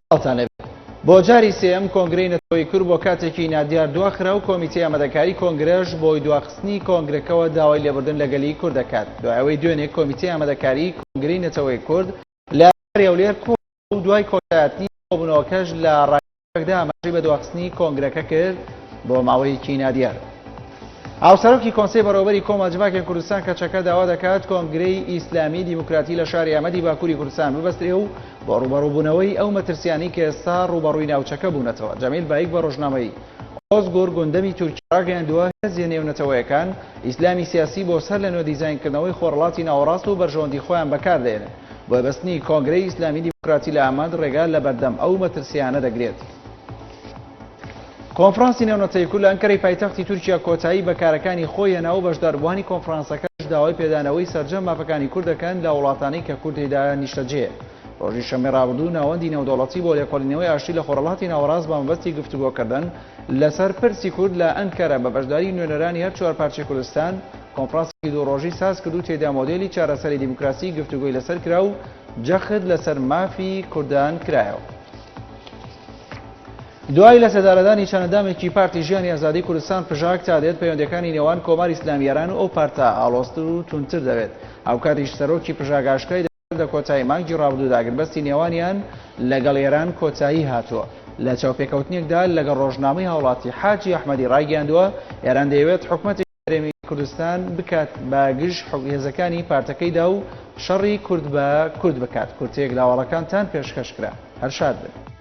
سڵاوتان لێبێت. بۆ جاری سێیەم کۆنگرەی نەتەوەی کورد بۆ کاتێکی نادیار دواخرا و کۆمیتەی ئامادەکاری کۆنگرەش بۆی دواخستنی کۆنگرەکەوە داوای لێبوردن لە گەلی کورد دەکات. دوای ئەوەی دوێنێ کۆمیتەی ئامادەکاری کۆنگرەی نەتەوەی کورد لە شاری هەولێر کۆبووەوە و دوای کۆتایهاتنی کۆبوونەوەکەش لە ڕاگەیەندراوێکدا ئاماژەی بە دواخستنی کۆنگرەکە کرد بۆ ماوەیەکی نادیار. هاوسەرۆکی کۆنسەی بەڕێوەبەری کۆمەڵ جڤاکێن کوردستان کەچەکە داوا دەکات کۆنگرەی ئیسلامی دیموکراتی لە شاری ئامەدی باکووری کوردستان ببەسترێ و بۆ ڕووبەڕووبوونەوەی ئەو مەترسیانەی کە ئێستا ڕووبەڕووی ناوچەکە بوونەتەوە. جەمیل بایک بە ڕۆژنامەی ئۆزگور گوندەمی تورکی ڕاگەیاندووە، هێزە نێونەتەوەیەکان ئیسلامی سیاسی بۆ سەر لەنوێ دیزاینکردنەوەی خۆرهەڵاتی ناوەڕاست و بەرژەوەندی خۆیان بەکاردەهێنن. بۆیە بەستنی کۆنگرەی ئیسلامی دیموکراتی لە ئامەد ڕێگا لەبەردەم ئەو مەترسییانە دەگرێت. کۆنفرانسی نێونەتەوەی کورد لە ئەنکەرەی پایتەختی تورکیا کۆتایی بە کارەکانی خۆی هێنا و بەشداربووانی کۆنفرانسەکەش داوای پێدانەوەی سەرجەم مافەکانی کورد دەکەن لە وڵاتانەی کە کورد تێیدا نیشتەجێیە. ڕۆژی شەممەی ڕابردوو ناوەندی نێودەوڵەتی بۆ لێکۆڵینەوەی ئاشتی لە خۆرهەڵاتی ناوەڕاست بە مەبەستی گفتوگۆکردن لەسەر پرسی کورد لە ئەنکەرە بە بەشداری نوێنەرانی هەر چوار پارچەی کوردستان کۆنفرانسێکی دوو ڕۆژی ساز کرد و تێیدا مۆدێلی چارەسەری دیموکراسی گفتوگۆی لەسەر کرا و جەخت لەسەر مافی کوردان کرایەوە. دوای لەسێدارەدانی چەند ئەندامێکی پارتی ژیانی ئازادی کوردستان پژاک تا دێت پەیوەندیەکانی نێوان کۆماری ئیسلامی ئێران و ئەو پارتە ئاڵۆزتر و توندتر دەبێت. هاوکاتیش سەرۆکی پژاک ئاشکرای دەکات لە کۆتایی مانگی ڕابردوودا ئاگربەستی نێوانیان لەگەڵ ئێران کۆتایی هاتووە. لە چاوپێکەوتنێکدا لەگەڵ ڕۆژنامەی هاوڵاتی حاجی ئەحمەدی ڕایگەیاندووە ئێران دەیەوێت حکومەتێکی هەرێمی کوردستان بکات بە گژ هێزەکانی پارتەکەیدا و شەڕی کورد بە کورد بکات. کورتەیەک لە هەواڵەکانتان پێشکەش کرا. هەر شاد بن.